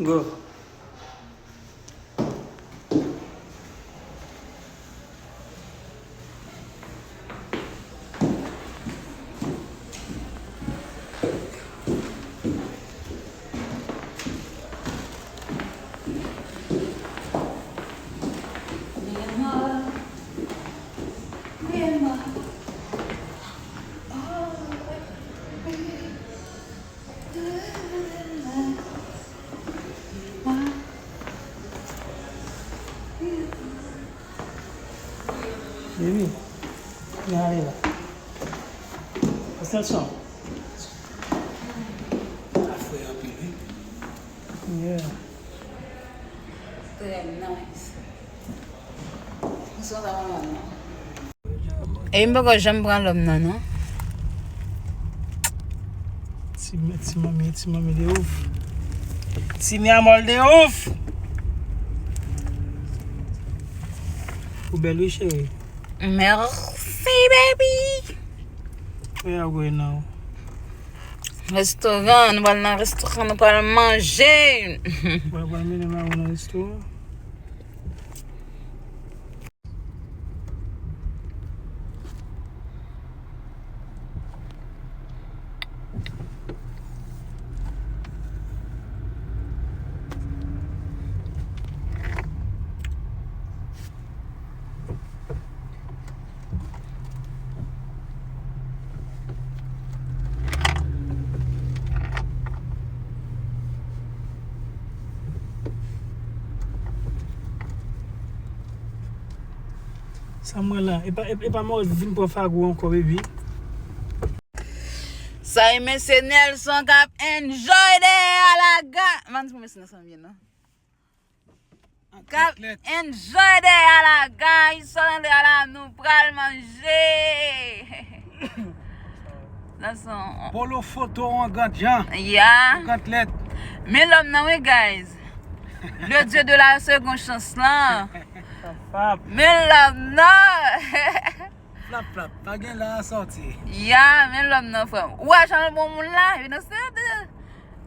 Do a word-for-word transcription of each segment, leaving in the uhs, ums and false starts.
Go. Baby, vin ale la. Pase l son. Sa fre anpil, wi. Yeah. Trè nice. Son sa pa mal, non. E m poko janm pran lòm nan, non. Ti, ti manmi, ti manmi de ouf. Ti mi a mòl de ouf. Ou bèl, wi, cheri. Merci, baby. Where you going now? Restoran, nou pral nan restoran, nou pral manje. Wè, pral mennen mari w nan restoran. Sa m wè la, e pa, e, e pa mò vin pran fagou ankò, baby. Sa e mesye Nelson k ap enjoy dèyè a la ga-, man, pou mesye Nelson byen, non? K ap enjoy dèyè a la guys, sòt anndan la, nou pral manje. Sa se yon polo foto an gant jan. Ya. An gant lèt. Men lòm nan, wi, guys. Le Dieu de la seconde chance lan. Pap, pap. Men lòm nan. Flap, flap. Pa gen la a sòti. Ya, men lòm nan, frè m. Ou wè jan l bon moun la? Vin nan seri de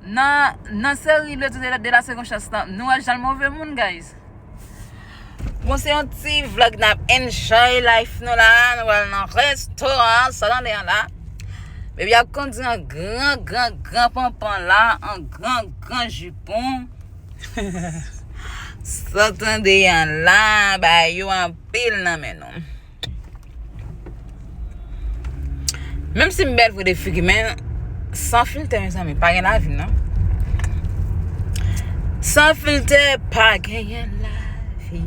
Nan, nan seri Le Dieu de la, de la seconde chance lan, nou wè jan l move moun, guys. Bon, se yon ti vlog n ap enjoy life nou la. Nou pral nan restoran, sa tande an la. Baby ap kondi an gran, gran, gran panpan la, an gran, gran jipon. Sa tande an la, ba yo anpil nan men nou. Menm si m bèl vre de figi, men san filtè, mezanmi, pa gen lavi, non. San filtè, pa genyen lavi.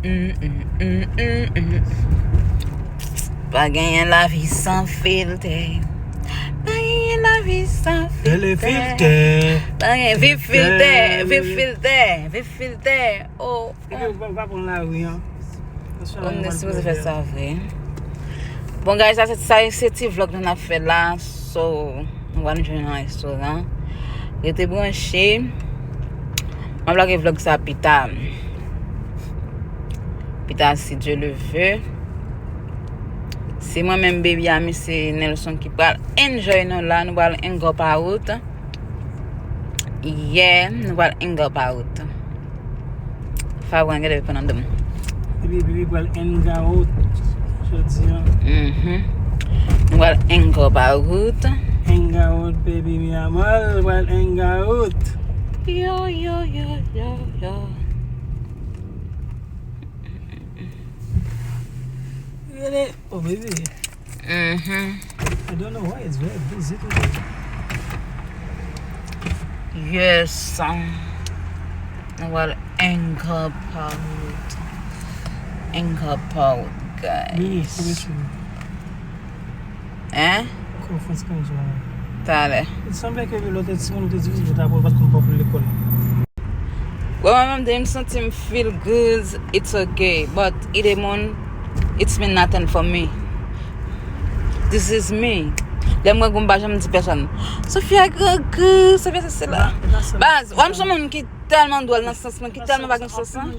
Mm, mm, mm, mm, mm. Pa genyen lavi san filtè. Pa genyen lavi san filtè. Bèl filtè. Pa gen, viv filtè, viv filtè, viv filtè. Oh. Epi ou pa, ou pa pran lari an. Omnes sipoze fè sa vre. Bon, guys, sa se, sa se ti vlog nou n ap fè la. So, nou pral jwenn nan restoran. Rete branche. M ap lage vlog sa pita. Pita, si Dieu le veut. Se mwen menm, baby a, misye Nelson ki pral enjoy nou la. Nou pral hang out. Yeah, nou pral hang up out. Fabran gen depi pandan dòm. Epi, epi, epi pral hang out jodi an. Mhm. Nou pral hang up out. Hang out, baby, mi amor, pral hang out. Yo, yo, yo, yo, yo. Really? Oh, baby. Mhm. I don't know why it's very busy today. Yes, um, nou pral hang up out. Hang up out, guys. Mimi, kòman se? Hein? Kòman Frans kanjwa? Talè. Li sanble ke lòt ti moun te di vizit apre l pa t konn pòp lekòl. Wè, mwen menm, de m santi m feel good, it's okay. But ide moun, it's mean nothing for me. This is me. Lè m grangou, m pa janm di pèsonn, Sofia grangou, Sofia se sela. Baz, wè m se yon moun ki tèlman dwòl nan sans mwen, ki tèlman pa gen sans lan.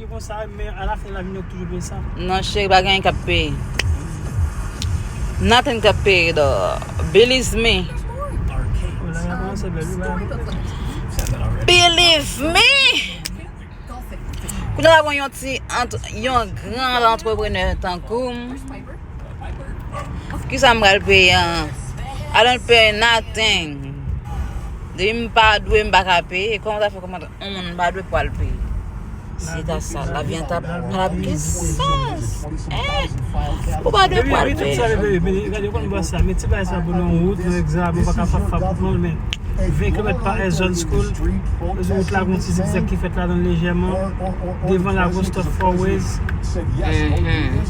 Non, cheri, pa gen anyen k ap peye. Nothing k ap peye, dog. Believe me. Believe me. Kounye a la, bon, yon ti ant-, yon gran antreprenè tankou m. Kisa m pral peye an? I don't pay nothing. Depi m pa dwe, m pa ka peye. Kòman w ta fè kòmanse yon moun m pa dwe pral peye? Se ta sa, lavi an ta, pa t ap gen sans. Eh, ou pa dwe pral peye. Gade, yo konn bò sa, men ti bagay sa pou nan wout, nan egzamen, ou pa ka fap fap wout non, men ven kilomèt pa è zòn school. Wout la, gon ti zigzag ki fèt ladan l lejèman. Devan la, gon stop four ways. Mhm.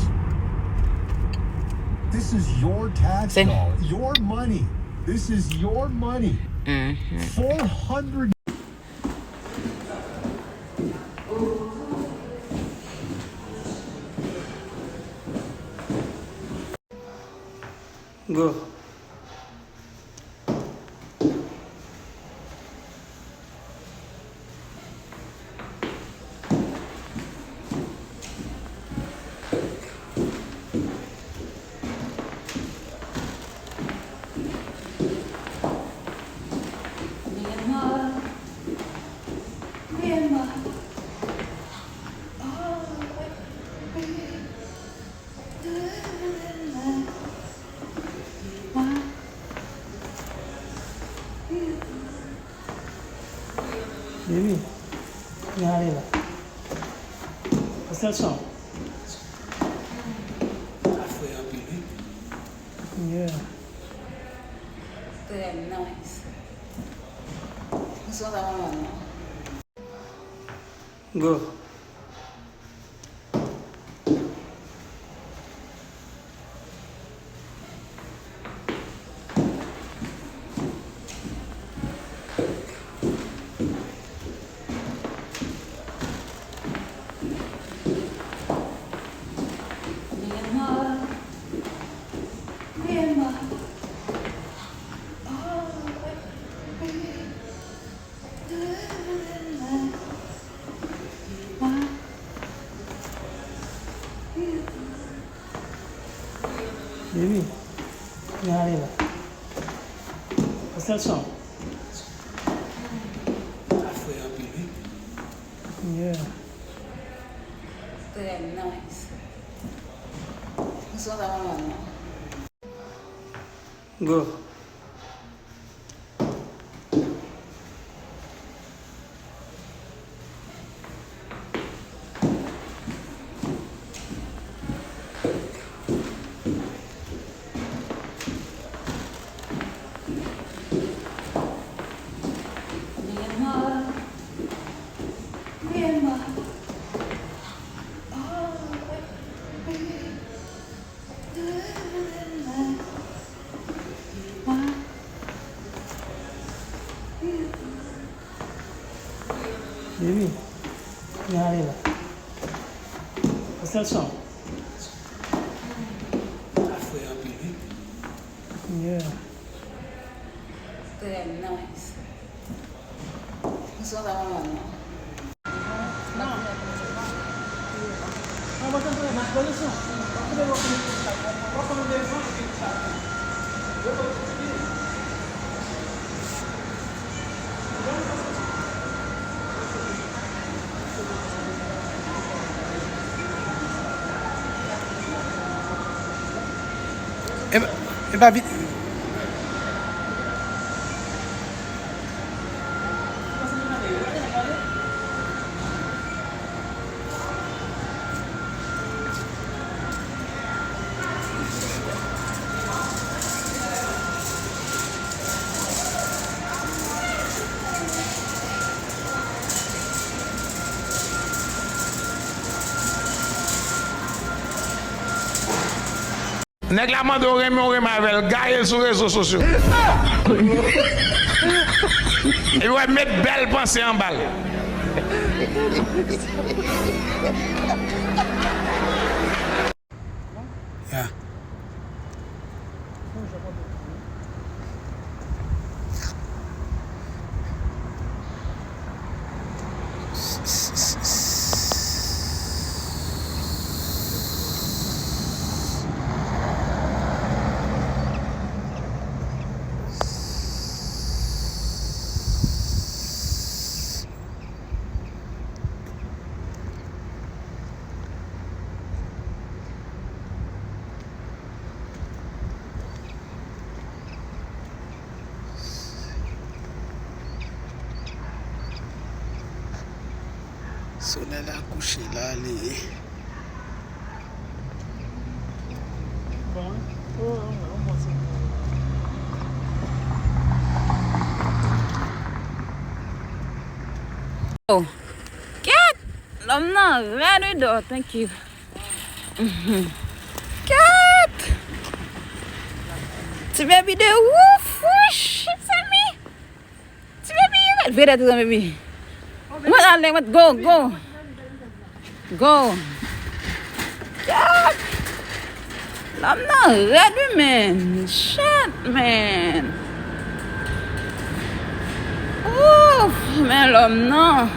This is your tax dollar, your money. This is your money. Mhm. Four hundred. Go. Baby, vin ale la. Pase l son. Sa fre anpil, wi. Yeah. Trè nice. M sou sa manman. Go. Baby, vin ale la. Pase l son. Sa fre anpil, wi. Yeah. Trè nice. M sou sa manman. Go. Baby, vin ale la. Pase l son. Sa fre anpil, wi. Yeah. Trè nice. M sou sa manman. Li pa vin. Nèg la mande w renmen w renmen avè l, gaye l sou rezo sosyo. Epi w met bèl panse anba l. Ya. Solèy la kouche la, li. Oh. Kèt! Lòm nan rèd wi dò, thank you. Mhm. Kèt! Ti baby de ouf, wouch, mezanmi. Ti baby rèd, vedèt, mezanmi. Mwen ale, mwen go, go. Go. Kèt! Lòm nan rèd wi, man. Shit, man. Ouf, men lòm nan.